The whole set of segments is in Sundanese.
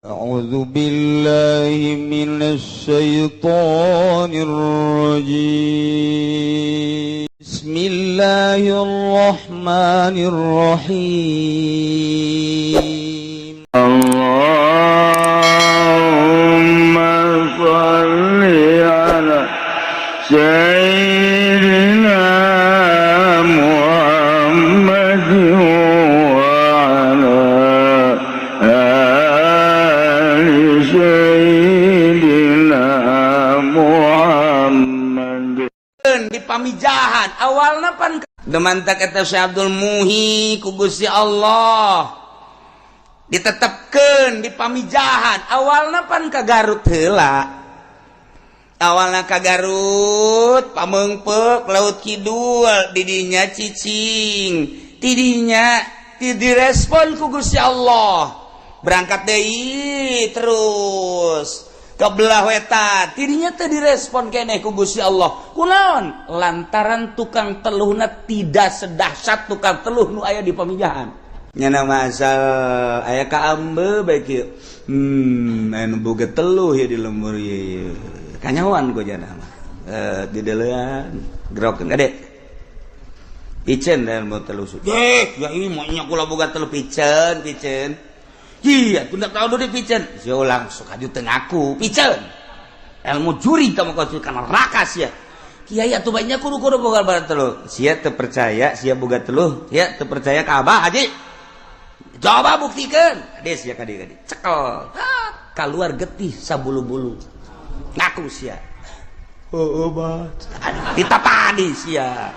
أعوذ بالله من الشيطان الرجيم. بسم الله الرحمن الرحيم. اللهم صل على سيدنا محمد وعلى آل سيدنا محمد. Di Pamijahan awalna pan demantak eta Syekh Abdul Muhi ku Gusti Allah ditetepkeun di Pamijahan. Awalna pan ka Garut heula, awalna ka Garut, Pameungpeuk, Laut Kidul, didinya cicing, tidinya direspon ku Gusti Allah, berangkat deui terus ke belah wetan, tidinya teu direspon keneh ku Gusti Allah. Kunaon? Lantaran tukang teluhna tidak sedahsyat tukang teluh nu aya di Pamijahan. Nyana mah asal aya ka ambe bae kieu, anu boga teluh ya di lembur ieu kanyahoan ku jana mah. Eh, di deulean gerokeun gade piceun dan mau teluh. Eh, ya ini mau nya kula boga teluh, piceun piceun. Iya, tunda tahu dulu piceun. Sia langsung kaju teu ngaku, piceun. Ilmu juri kamu kau kana neraka sia. Kiai atuh banyak kudu kudu boga barang teluh. Sia teu percaya, sia boga teluh, sia teu percaya ka Abah Haji. Coba buktikan. Des sia kadi kadi. Cekel. Keluar getih sabulu-bulu. Ngaku sia. Oh, oh, bah. Ditapani sia.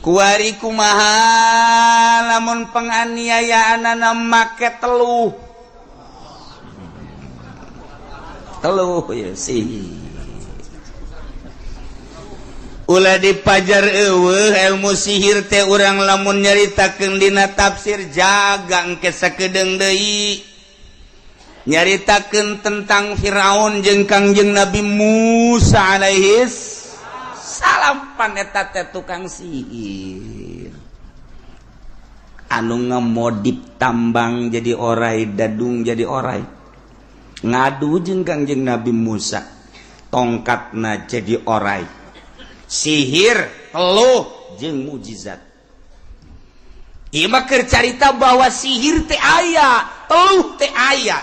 Kuari kumaha lamun penganiayaan make teluh teluh ya sih ulah dipajar eueuh ilmu sihir teh. Urang lamun nyaritakeun dina tafsir jaga engke sakedeung deui nyaritakeun tentang Firaun jeung Kangjeng Nabi Musa alaihis salam. Paneta teh tukang sihir anu ngemodip tambang jadi orai, dadung jadi orai, ngadu jeung Kangjeng Nabi Musa, tongkatna jadi orai. Sihir teluh jeung mujizat. Ieu mah keur carita bahwa sihir teh aya, teluh teh aya,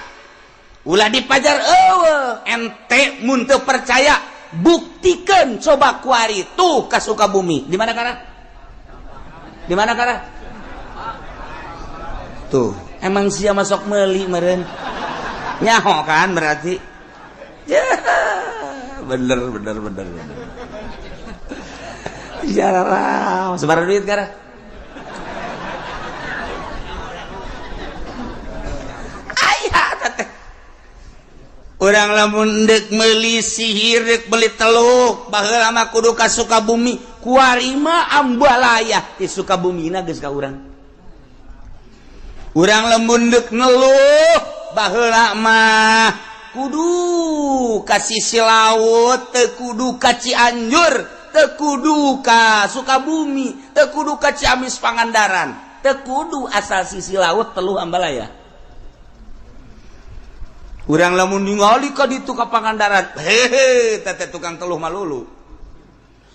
ulah dipajar eueuh. Ente mun teu percaya, buktikan coba kuari tuh ka Sukabumi. Di mana kara? Di mana kara tuh? Emang sia masuk meli meren nyaho kan berarti ya. Bener bener bener bener ya. Sebar duit kara ayah teh. Urang lamun dek meuli sihir, dek beli teluk, baheula mah kudu ka Sukabumi. Kuari mah ambalaya di Sukabumina geus ka urang. Urang lamun dek ngeluh, baheula mah kudu ka sisi laut, teu kudu ka Cianjur, teu kudu ka Sukabumi, teu kudu ka Ciamis, Pangandaran, teu kudu, asal sisi laut teluh ambalaya. Urang lamun ningali ka ditu ka Pangandaran, hehe, teh tukang teluh malulu.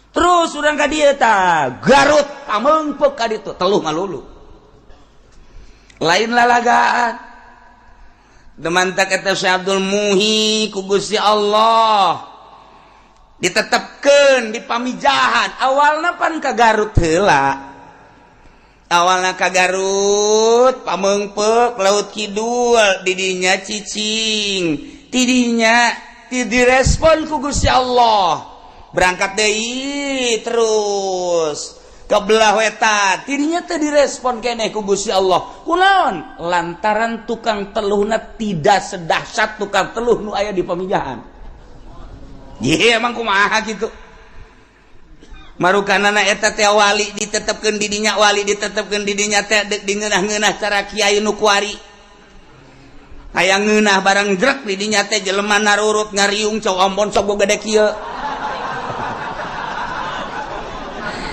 Terus urang ka dieu ta, Garut, Pameungpeuk ka ditu, teluh malulu. Lain lalagaan. Demantak eta Syekh Abdul Muhi ku Gusti Allah ditetepkeun di Pamijahan. Awalna pan ka Garut heula, awalna ka Garut, Pameungpeuk, Laut Kidul, didinya cicing, tidinya direspon ku Gusti Allah, berangkat deui terus ke belah wetan, tidinya teu direspon keneh ku Gusti Allah. Kunaon? Lantaran tukang teluhna tidak sedahsyat tukang teluh nu aya di Pamijahan. Ye, emang kumaha gitu? Marukanana eta teh wali ditetepkeun di dinya, wali ditetepkeun di dinya teh deuk dingeunah-ngeunah cara kiai nu kuari. Hayang ngeunah barang jrek di dinya teh jelema narurut ngariung, cau ambon sok gede kieu.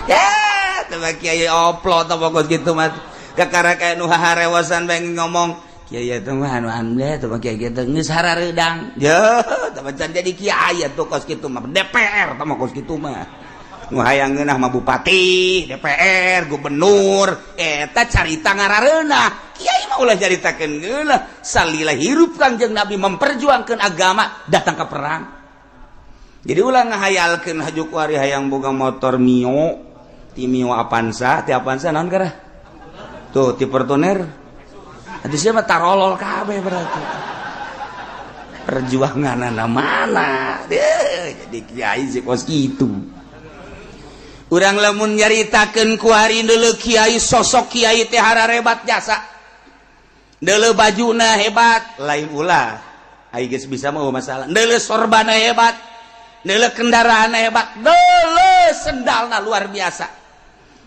Ya teu kiai oplot apa kos kitu mah. Kakara kayak nu harewasan bae ngomong kiai eta mah anu amle teu kiai kitu geus harareudang. Ya teu can jadi kiai atuh kos kitu mah DPR tah mah kos kitu mah. Nu hayang ngeunah mah bupati, DPR, gubernur, eta carita ngarareunah. Kiai mah ulah caritakeun geunah. Salila hirup Kangjeng Nabi memperjuangkeun agama datang ke perang. Jadi ulah ngahayalkeun haju kuari hayang boga motor Mio, ti Mio Avanza, ti Avanza naon karah? Tuh ti Fortuner. Atuh sia mah tarolol kabeh berarti. Perjuanganana mana? Jadi kiai sih kos kitu. Urang lamun nyaritakeun kuari deuleu kiai sosok kiai teh hararebat jasa. Deuleu bajuna hebat, lain ulah. Ai geus bisa mah masalah. Deuleu sorbana hebat, deuleu kendaraanna hebat, deuleu sendalna luar biasa.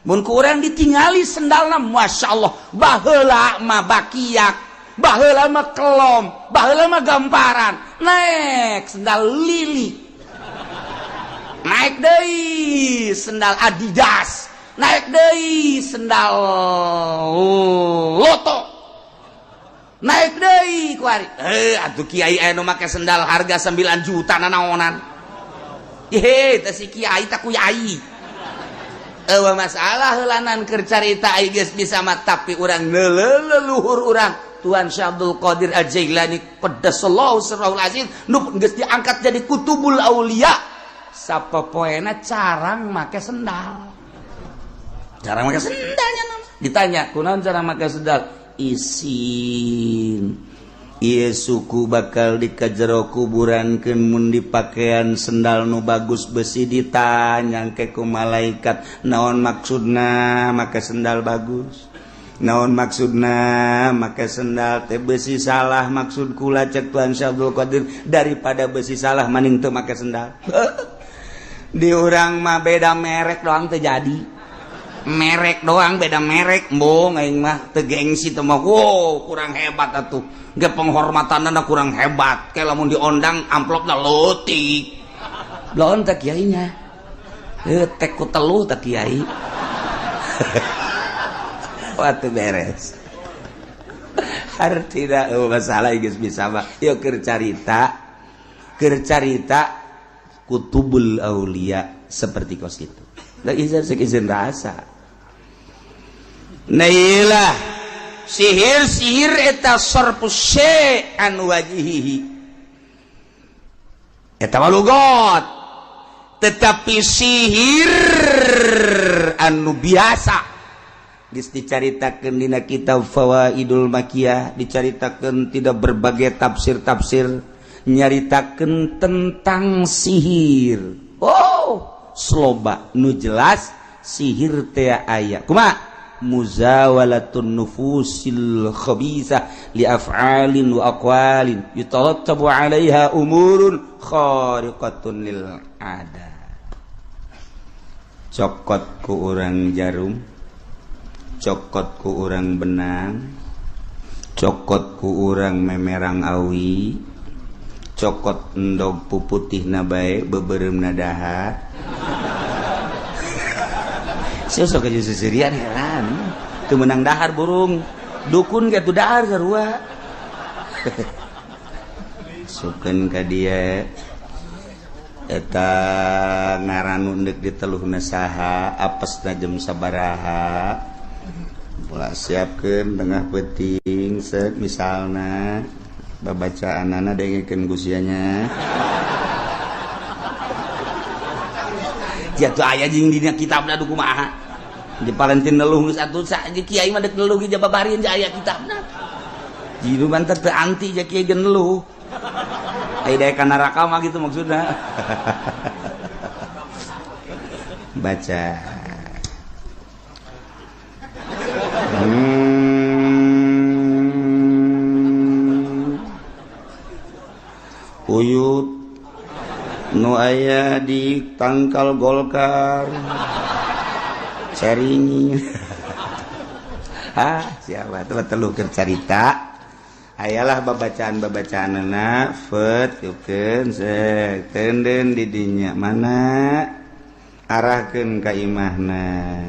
Mun ku urang ditingali sendalna masyaallah, baheula mah bakiak, baheula mah kelom, baheula mah gamparan. Naik sendal lili. Naik deui sendal Adidas, naik deui sendal Loto, naik deui kuari. Atuh kiai aya nu make sendal harga 9 juta nanaonan. Ye, teh si kiai tak kuyai. Eueuh masalah heulanan keur carita ai geus bisa mah tapi urang leluhur urang Tuan Syekh Abdul Qadir Al-Jailani qaddasallahu sirrahul aziz nu geus diangkat jadi kutubul aulia. Sapopoena carang make sendal. Carang make sendalnya ditanya, kunaon cara make sendal? Isin. Ieu suku bakal dikajero kuburankeun mun dipakaian sendal nu bagus besi ditanya ke ku malaikat, naon maksudna make sendal bagus? Naon maksudna make sendal teh besi salah maksud kula cek Tuan Syekh Abdul Qadir daripada besi salah maning teu make sendal. Di urang mah beda merek doang teu jadi. Merek doang beda merek embung aing mah teu gengsi teu mah. Wow, kurang hebat atuh. Ge penghormatanna kurang hebat. Kayak lamun diondang amplopna leutik. Belon teh kiainya. Tek ku telu teh kiai. Waktu beres. Artina oh, masalah geus bisa mah. Yeuh keur carita kutubul aulia seperti kos itu. Da izin sek izin rasa. Nah iyalah sihir-sihir eta sarfus syai' an wajhihi. Eta mah lugot. Tetapi sihir anu biasa geus dicaritakeun dina kitab Fawaidul Makiyah, dicaritakeun tidak berbagai tafsir-tafsir nyaritakeun tentang sihir. Oh, sloba nu jelas sihir teh aya. Kumaha? Muzawalatun nufusil khabisah li af'alin wa aqwalin yatarattabu 'alaiha umurun khariqatun lil 'adah. Cokot ku urang jarum, cokot ku urang benang, cokot ku urang memerang awi, cokot endog puputihna bae beubeuremna dahar. Sia sok aja seserian heran. Teu meunang dahar burung. Dukun ge tuh dahar sarua. Sukeun ka dia eta ngaran nu deuk diteluhna saha, apesna jam sabaraha. Pola siapkeun tengah peuting set misalna babacaanana dengekeun gusianya. Jatuh aya jeung dina kitabna du kumaha. Di Palentin neluh geus atuh sa kiai mah deuk neluh ge jababarieun aya kitabna. Jitu banter teu anti ja kiai ge neluh. Aya daek ka neraka mah gitu maksudna. Baca. Uyut nu aya di tangkal Golkar caringi. Ah, siapa tuh telu keur carita. Ayalah babacaan-babacaanna fet yukeun sek tenden di dinya mana Arahkeun ka imahna,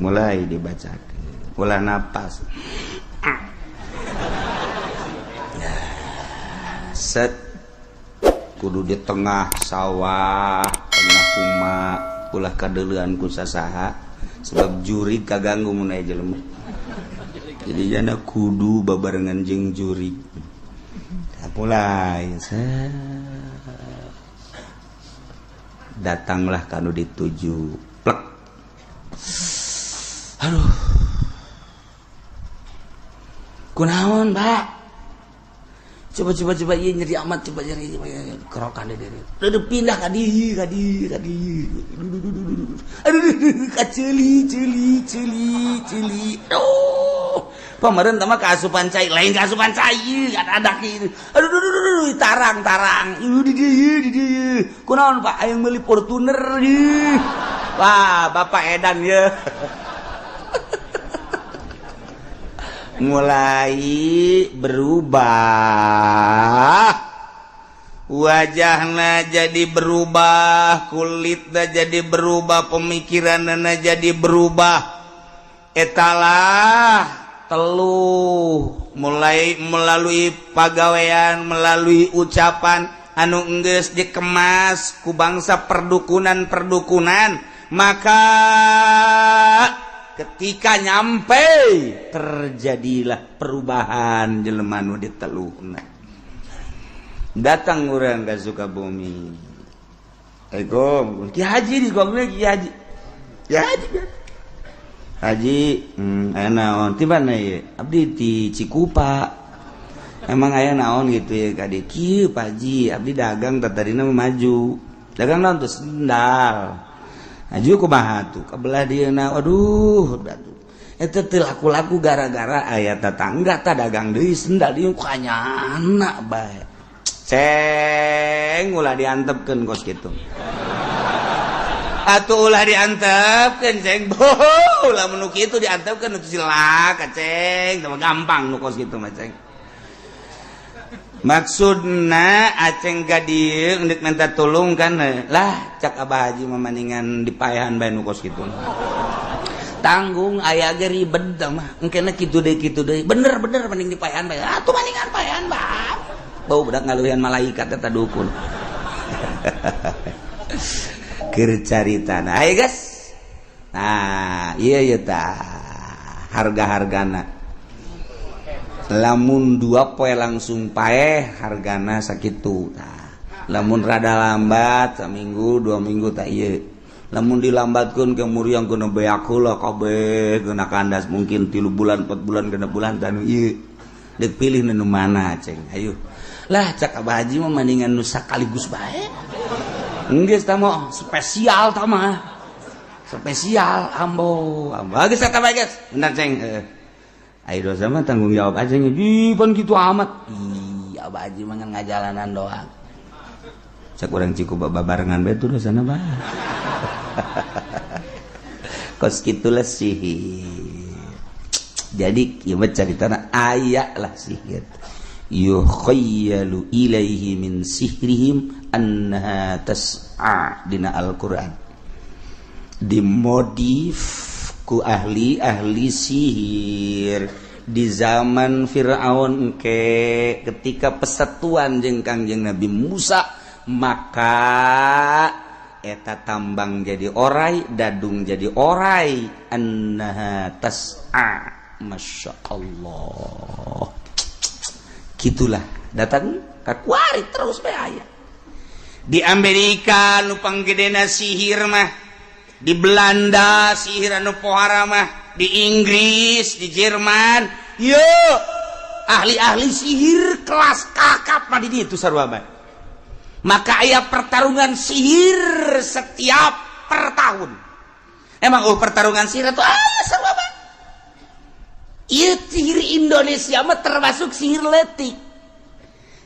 mulai dibacakeun, ulah napas. Set, kudu di tengah sawah, tengah kuma, ulah kadeuleuan ku sasaha, sebab jurig kaganggu mun aya jelema. Jadi jana kudu babarengan jeung jurig. Mulai set, datanglah kanu dituju, plek. Aduh, kunaon, Pak? Coba, coba, coba, iya, nyeri amat, coba nyeri, kerokan deh. Udah pindah ka dieu, ka dieu, ka dieu. Aduh, kaceuli, ceuli, ceuli, ceuli. Aduh, pameureun mah kaasupan cai, lain kaasupan cai, kan ada kieu. Aduh, aduh, aduh, aduh, tarang, tarang. Ieu di dieu, di dieu. Kunaon, Pak? Aya meuli Fortuner ieu. Wah, Bapak edan ye. Mulai berubah wajahnya, jadi berubah kulitnya, jadi berubah pemikirannya, jadi berubah. Etalah teluh, mulai melalui pagawean, melalui ucapan anu enggeus dikemas ku bangsa perdukunan-perdukunan. Maka ketika nyampe terjadilah perubahan jelema nu diteluhna. Datang orang ke Sukabumi. Assalamualaikum, Ki Haji, di Ki Haji. Ki Haji, Haji, aya naon? Ti mana ye? Abdi ti Cikupa. Emang aya naon gitu ya ka dieu? Kieu, Pak Haji, abdi dagang tadina maju. Dagang naon tuh? Sendal. Maju kumaha tuh? Kabelah dieu na, aduh, eta teu laku-laku gara-gara aya tetangga ta dagang deui sendal dieu kanyana bae. Ceng, ulah diantepkeun kos kitu. Atuh ulah diantepkeun, ceng. Boh, ulah nu kitu diantepkeun itu cilaka, ceng. Teu gampang nu kos kitu mah, ceng. Maksudna aceng ka dieu endek minta tulung kan lah, cak Abah Haji mah mendingan dipaehan bae nu kos kitu. Tanggung aya ge ribet mah. Engkena kitu deui, kitu deui. Bener bener mending dipaehan bae. Atuh mendingan paehan bae. Bau budak ngaluhian malaikat eta dukun. Keur caritana. Ayo, guys. Nah, iya iya tah harga-hargana. Lamun 2 poe langsung paeh, hargana sakitu. Tah, lamun rada lambat saminggu 2 minggu, tak iya. Lamun dilambatkeun ke muriang kena beak heula kabeh, kena kandas mungkin 3 bulan, 4 bulan, 6 bulan, tanu ieu dek pilih nu mana, ceng? Ayo lah, cak Abah Haji mah mendingan nu sakaligus bae. Geus tah mah spesial, tah mah spesial, ambo ambo geus eta bae, geus bener, ceng. Ayo, dosa mah tanggung jawab aja nih, pan gitu amat. Iya, Abah Haji mah ngajalanan doang. Cak urang Cikupa babarengan bae tuh dosana bah. Kos kitulah sihir. Jadi kieu mah caritana aya lah sihir. Yukhayyalu ilaihi min sihrihim annaha tas'a dina Al-Qur'an. Dimodif ku ahli-ahli sihir di zaman Fir'aun ke ketika persatuan jeung Kangjeng Nabi Musa, maka eta tambang jadi orai, dadung jadi orai, annaha tas'a. Masya Allah, gitulah datang kakuari terus bae aya di Amerika nu panggedena sihir mah, di Belanda sihir anu pohara mah, di Inggris, di Jerman. Yo, ahli-ahli sihir kelas kakap mah di ditu sarua bae. Maka aya pertarungan sihir setiap per tahun. Emang oh, pertarungan sihir itu aya sarua bae. Ieu sihir Indonesia mah termasuk sihir letik.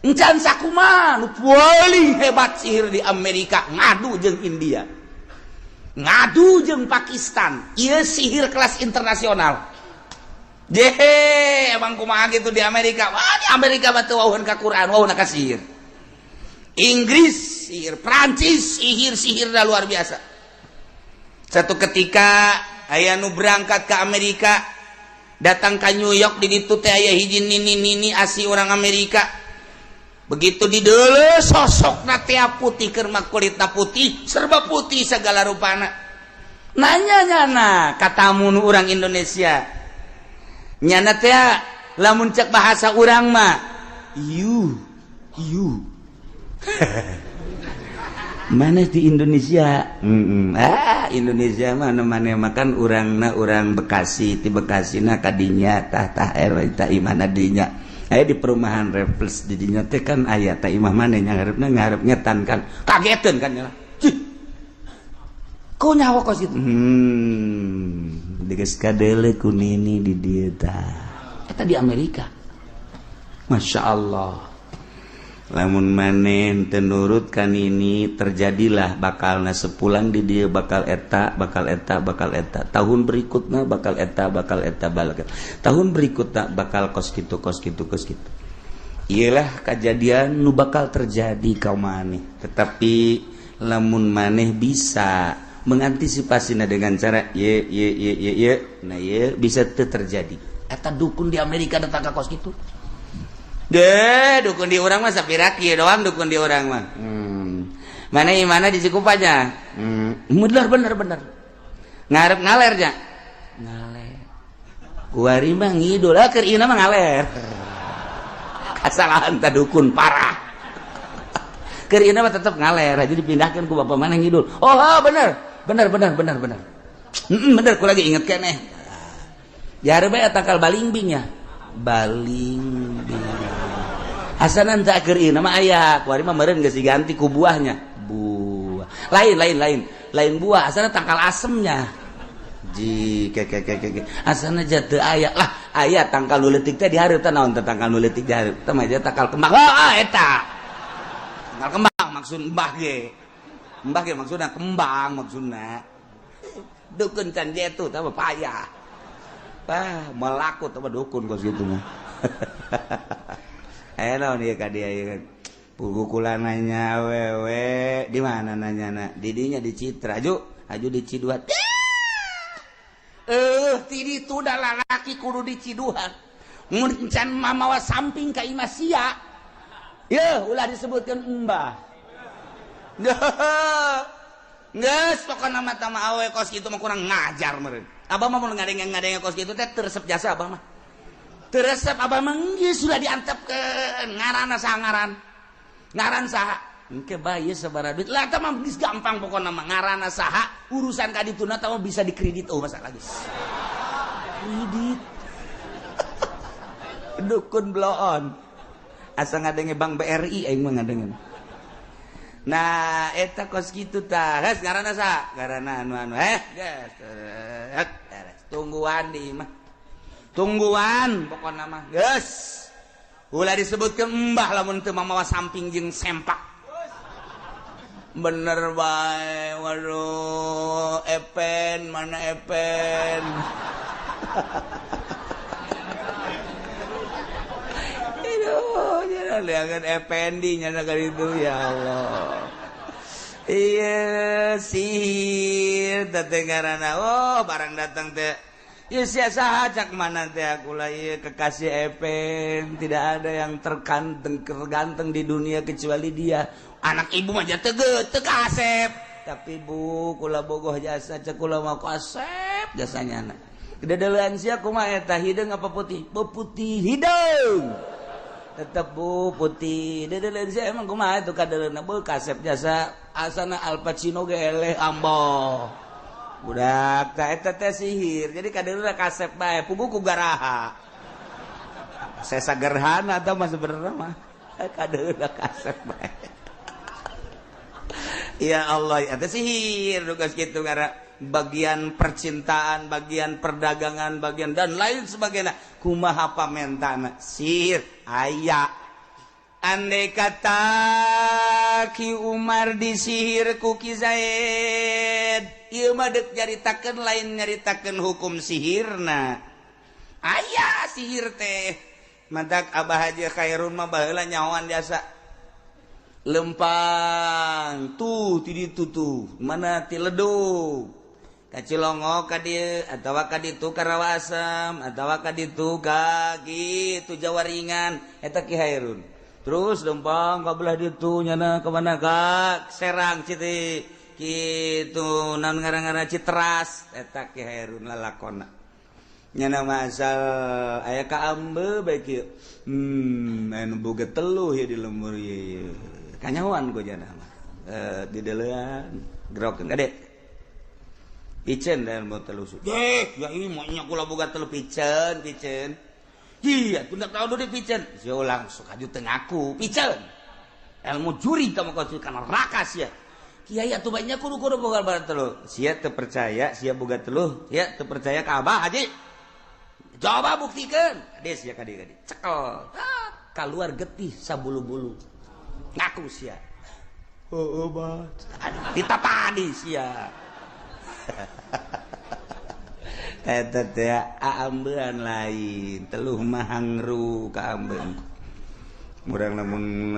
Encan sakumaha nu paling hebat sihir di Amerika ngadu jeung India, ngadu jeung Pakistan. Ieu sihir kelas internasional. Jehe, emang kumaha gitu di Amerika? Wah, di Amerika mah teu wawuhan ka Quran, wawuhna ka sihir. Inggris Sihir Prancis, sihir sihir dah luar biasa. Satu ketika aya nu berangkat ke Amerika, datang ke New York, di ditu teh aya hiji nini nini asli orang Amerika. Begitu dideuleu, sosok teh putih, keur mah kulitna putih, serba putih segala rupana. Nanya nyana katamu nu orang Indonesia, nyana teh lamun cek bahasa urang mah, "You, you mana di Indonesia?" Ah, Indonesia mana mana makan urangna urang Bekasi, di Bekasi na kadinya tah tah er tah imana dinya aya di perumahan Refles, di dinya teh kan aya tah imah mana ngarepna ngarep ngetan kan. Kageteun kan ya. Cih. Kok nyawa kos itu? Geus kadeule ku nini di dieu tah. Eta di Amerika. Masya Allah, lamun maneh teu nurut kan ini terjadilah bakalna sepulang di dia bakal eta, bakal eta, bakal eta, tahun berikutnya bakal eta, bakal eta, bakal tahun berikutnya bakal kos gitu, kos gitu, kos gitu. Iyalah kejadian nu bakal terjadi kau maneh. Tetapi lamun maneh bisa mengantisipasi dengan cara ye ye ye ye ye, nah ye bisa terjadi. Eta dukun di Amerika datang ke kos gitu deh. Dukun di urang mah sapira kieu doang. Dukun di urang mah, mana mana di Cikupanya, bener bener bener, ngarep ngaler nya ngaler, kuari mah ngidul ah, keur ieu mah ngaler. Kesalahan ta dukun parah, keur ieu mah tetep ngaler aja, dipindahkan ku bapak mana ngidul. Oh, bener bener bener bener bener, bener, ku lagi inget keneh jare bae tangkal balingbing ya, balingbing asanan tak keur ieu nama aya kuari mah meureun geus diganti ku buahnya, buah lain lain lain lain, buah asana tangkal asemnya ji ke ke ke ke asana jatuh aya lah, aya tangkal nu leutik teh dihareup teh. Naon teh tangkal nu leutik dihareup teh mah? Tangkal kembang. Oh, ah, eta tangkal kembang maksud mbah ge, mbah ge maksudna kembang, maksudna dukun can jetu teh payah. Ah, melaku teh dukun kos kitu mah. Eh, naon ieu ka dia ieu? Pukulan nanya awewe di mana nanya na? Didinya di Citra, aju, aju di Ciduhan. Eh, ti ditu da lalaki kudu di Ciduhan. Mun can mamawa samping ka imah sia. Yeuh, ulah disebutkeun embah. Geus pokona mah tama awe kos kitu mah kurang ngajar meureun. Abah mah mun ngadenge-ngadenge kos kitu teh teu resep jasa abah mah. Teu resep abah mah. Geus sudah diantepkeun ngaranna saha, ngaran. Ngaran saha? Engke bae sabaraha duit. Lah, eta mah geus gampang pokona mah, ngaranna saha, urusan ka dituna tah bisa dikredit, oh masalah geus. Kredit. Dukun bloon. Asa ngadenge Bank BRI aing mah ngadenge. Nah, eta kos kitu tah. Geus ngaranna saha? Ngaranna anu anu. Eh, geus. Tungguan di imah. Tungguan pokona mah. Geus. Ulah disebutkeun mbah lamun teu mamawa samping jeung sempak. Bener bae, waduh, Epen mana Epen? Aduh, jangan lihat Ependi nyana kali itu, ya Allah. Iya, sihir teh ngaranna. Oh, barang datang teh. Ya sia saha, cak mana teh aku lah, iya kekasih Epen, tidak ada yang terganteng terganteng di dunia kecuali dia. Anak ibu mah teu teu kasep. Tapi bu, kula bogoh jasa, cek kula mah kasep jasanya anak. Dedelean sia kumaha eta, hideung apa putih? Putih hideung. Tetep bu putih. Dedelean sia emang kumaha itu kadeleuna, bu kasep jasa, asana Al Pacino ge eleh ambo. Budak tah eta teh sihir. Jadi kadeleuna kasep bae, puguh ku garaha. Sesa gerhana atau mah sebenarnya mah kadeleuna kasep bae. Ya Allah, eta sihir tugas gitu karena bagian percintaan, bagian perdagangan, bagian dan lain sebagainya. Kumaha pamentana? Sihir aya. Andai kata Ki Umar disihir ku Ki Zaid, ieu mah deuk nyaritakeun, lain nyaritakeun hukum sihirna. Aya sihir teh. Mantak Abah Haji Khairun mah baheula nyahoan jasa. Lempang tuh ti ditu tuh mana ti Ledug ka Cilongok ka dieu atawa ka ditu ka Rawasem atawa ka ditu ka kitu Jawaringan eta Ki Hairun. Terus lempang ka belah ditu nyana ka mana ka Serang Citi kitu naon ngaran-ngaran Citeras eta Ki Hairun lalakonna. Nyana mah asal aya ka ambe bae kieu. Anu boga teluh ya di lembur ieu. Kanyahoan ku jana mah. Di deulean gerokeun kade. Piceun dan mau teluh. Ye, ya ini mau nya kula boga teluh piceun, piceun. Iya, tunda tahu dulu piceun. Sia langsung kaju teu ngaku, piceun. Ilmu juri kamu kau kana neraka sia. Kiai atuh banyak kudu-kudu boga teluh. Sia teu percaya, sia boga teluh, sia teu percaya ka Abah Haji. Coba buktikan. Des ya kadi kadi. Cekel. Keluar getih sabulu-bulu. Ngaku sia. Oh, bah. Aduh, ditapani sia. Eta teh aambean lain, teluh mah hangru ka ambeun. Murang lamun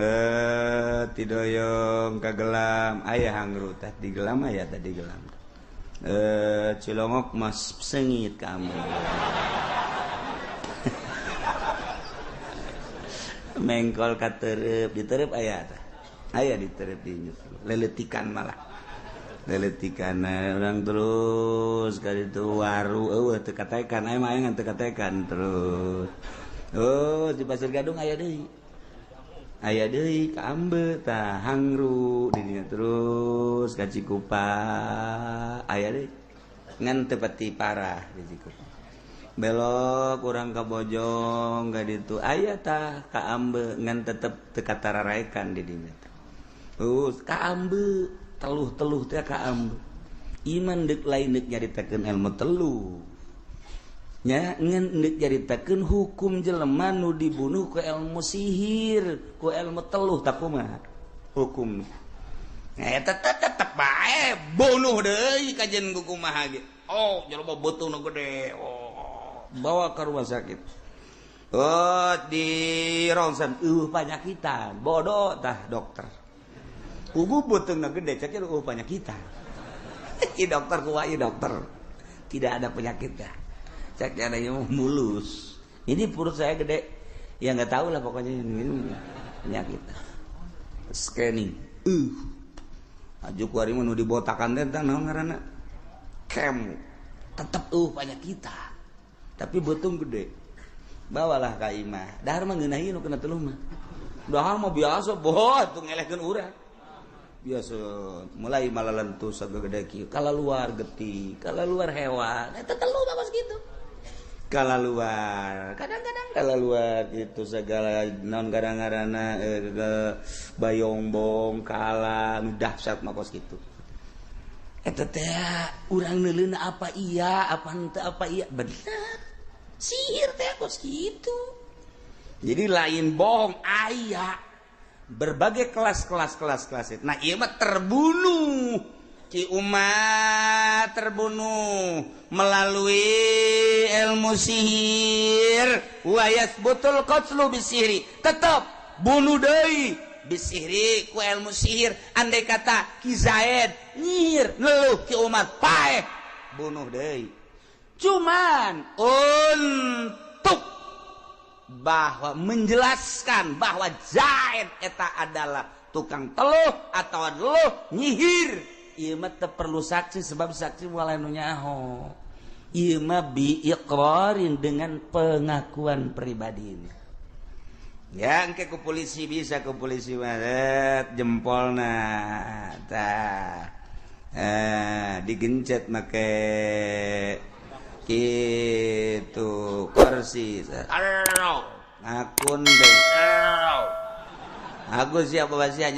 tidoyong kagelam aya hangru tah digelam aya tah digelam. Cilongok mas sengit ka ambeun. Mengkol katerep diterep aya tah. Aya diterep dinyut. Leletikan malah. Leletikan orang terus kali itu waru eueuh teu katekan aya mah aya ngan teu katekan terus. Oh, di Pasir Gadung aya deui. Aya deui ka ambe tah hangru di dinya terus ka Cikupa aya deui. Ngan teu pati parah di Cikupa. Belok urang ka Bojong ka ditu aya tah ka ambe ngan tetep teu katararaekan di dinya teh. Terus ka ambe teluh-teluh teh ka ambe. Iman deuk lain deuk nyaritakeun ilmu teluh. Nya ngan deuk nyaritakeun hukum jelema nu dibunuh ku ilmu sihir, ku ilmu teluh tah kumaha hukum. Nah eta tetep bae bunuh deui kajen ku kumaha ge. Oh, jelema beuteungna gede. Oh, bawa ke rumah sakit. Oh, di ronsen panyakitan. Bodoh tah dokter. Kugu beuteungna gede cek panyakitan. Ieu dokter kumaha ieu dokter. Tidak ada penyakitnya. Cek adanya mulus. Ini perut saya gede. Ya enggak tahu lah pokoknya ini penyakit. Scanning. Aju ku ari mah nu dibotakan teh naon ngaranna? Kem. Tetep panyakitan. Tapi beuteung gede. Bawalah ka imah. Dahar mah ngeunahi nu kena teluh mah. Dahar mah biasa boh atuh ngelehkeun urang. Biasa mulai malalentu sagede kieu. Kalaluar getih, kalaluar hewan. Eta teluh mah kitu. Kalaluar, kadang-kadang kalaluar gitu segala naon kadang-kadang bayongbong kala nu dahsyat mah kos kitu. Eta teh urang neuleuna apa iya, apa henteu apa iya, bener. Sihir teh kos kitu. Jadi lain bohong aya berbagai kelas-kelas kelas-kelas. Nah, ieu mah terbunuh. Ki umat terbunuh melalui ilmu sihir. Wa yasbutul qatlu bisihri. Tetap bunuh deui bisihri ku ilmu sihir. Andai kata Ki Zaid nyihir neluh Ki Umar paeh bunuh deui. Cuman untuk bahwa menjelaskan bahwa Zaid eta adalah tukang teluh atau teluh nyihir. Ieu mah teu perlu saksi sebab saksi moal anu nyaho. Ieu mah bi iqrarin dengan pengakuan pribadi ini. Ya engke ku polisi bisa ku polisi mah jempolna tah. Digencet make kitu kursi. Akun deh. Aku siap bawa sia.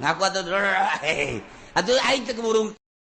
Ngaku atuh. Atuh aing teh keburung.